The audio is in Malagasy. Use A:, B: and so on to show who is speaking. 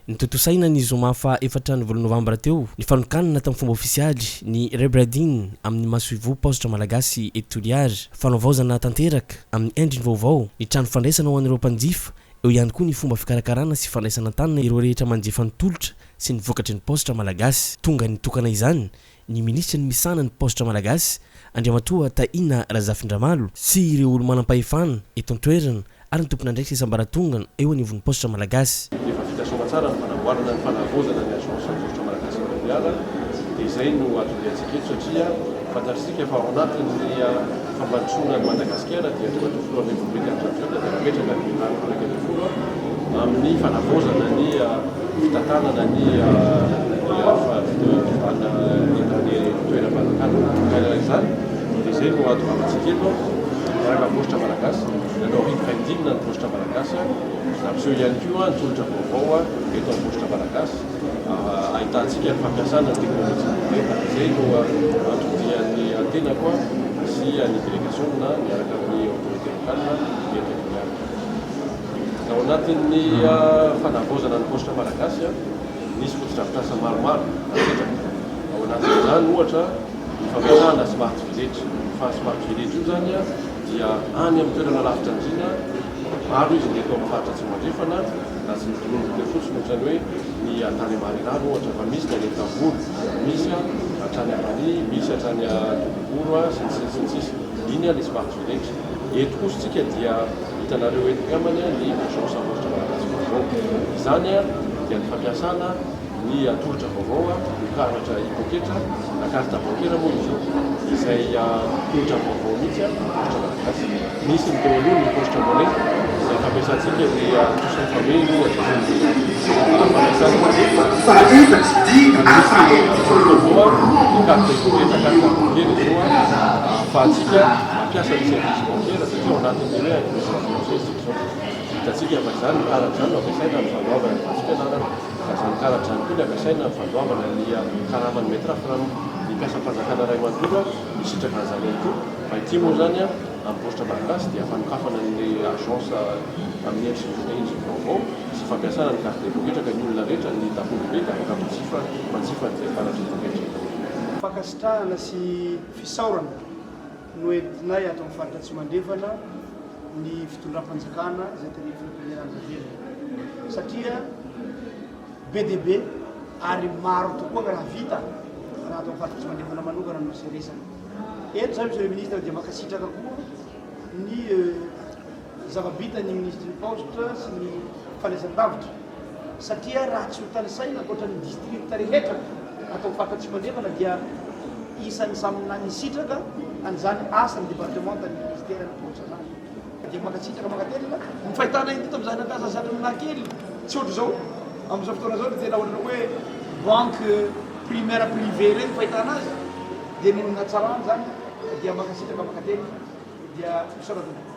A: Notontosaina ny zoma faha efatra ny volana novambra teo ny fanokanana tamin'ny fomba ofisialy ny rebranding amin'ny masoivoho paositra malagasy eto Toliara. Fanavaozana tanteraka amin'ny endriny vaovao ny trano fandraisana ho an'ireo mpanjifa, eo ihany koa ny fomba fikarakarana sy fandraisana an-tanana ireo rehetra manjifa ny tolotra sy ny vokatry ny paositra malagasy. Tonga nitokana izany ny minisitry ny misahana ny paositra malagasy, Andriamatoa Tahina Razafindramalo, sy ireo olo-manam-pahefana eto an-toerana ary ny tompon'andraikitra isam-baratongana eo anivon'ny paositra malagasy.
B: Efa vita soamatsara ny fanamboarana ny fanavaozana ny Agence Paositra Malagasy eto Toliara dia izay no atodiantsika eto satria fantatr'isika fa ao anatin'ny fampandrosoana an'i Madagasikara dia Andriamatoa Filohan'ny Repoblika Andry Rajoelina dia nametraka ny velirano 11 amin'ny fanavaozana ny fitantanana ny fitondrana entana toeram-panjakana. Ka izany dia izay no ahatongavantsika eto miaraka amin'ny Paositra Malagasy. Nanao rebranding ny Paositra Malagasy, nampiseho ihany koa ny tolotra vaovao eto amin'ny Paositra Malagasy ahitantsika ny fampiasana ny teknolojia moderna. Izay no anton-dian'ny tenako sy ny delegasiona miaraka amin'ny autorité locale eto Toliara. Tao anatin'ny fanavaozana ny Paositra Malagasy, nisy fotodrafitrasa maromaro napetraka. Ao anatin'izany ohatra ny fametrahana Smart Village. Fa Smart Village io izany dia any amin'ny toerana lavitra andriana, maro izy ny eto amin'ny faritra Atsimo Andrefana, raha tsy notononiko teo fotsiny ohatran'ny hoe ny tany Marenano ohatra, fa misy ny any Antamboho, misy hatrany Ampanihy, misy hatrany Tobogoro sy ny sisa sy ny sisa. Iny ilay Smart Village. Eto kosa isika dia hitanareo eto angambany ny Agence Paositra Malagasy vaovao. Izany dia ny fampiasana ny tolotra vaovao io karatra e-poketra na carte bancaire moa izy io, izay tolotra vaovao mihitsy amin'ny paositra malagasy. Nisy ny teo aloha ny paositra money izay fampiasantsika ny trosa fameno ohatra sy ny fampiasana misy tolotra vaovao ny carte e-poketra, carte bancaire izy io ahafahantsika mampiasa ny service bancaire satria ao anatin'ny hoe inclusion financière isika izao. Hitantsika fa izany ny karatra izany no ampiasaina amin'ny fandoavana ny vatsim-pianarana. Ka izany karatra izany koa no ampiasaina amin'ny fandoavana ny karaman'ny Maître Fram. Ny mpiasam-panjakana iray manontolo misitraka an'izany ihany koa. Fa ity moa izany amin'ny paositra malagasy dia fanokafana ny agence amin'ny endriny vaovao sy fampiasana ny carte poketra ka ny olona rehetra, ny daholobe dia afaka mijifa manjifa an'izay karatra poketra izay.
C: Fankasitrahana sy fisaorana no entinay ato amin'ny faritra Atsimo Andrefana ny fitondram-panjakana izay tarihin'ny filoham-pirenena Andry Rajoelina satria be dia be ary maro tokoa ny raha vita raha ato amin'ny faritra Atsimo Andrefana manokana no asiana resaka. Eto izany Monsieur le Ministre dia mankasitraka koa ny zava-bitan'ny Minisitry ny Paositra sy ny Fandraisan-davitra satria raha tsy ho tanisaina ankoatra ny distrikta rehetra ato amin'ny faritra Atsimo Andrefana dia isan'ny samy nisitraka an'izany asa ny departemanta ny ministeran'ny paositra izany. Dia mankasitraka mankatelina ny fahitana iny teto amin'izany ankasa zatra ny nahakely tsy ohatr'izao amin'izao fotoana izao dia tena ohatran'ny hoe banque primaire privée ireny fahitana azy dia noho ny hatsarany izany dia mankasitraka mankatelina dia misaotra tompoko.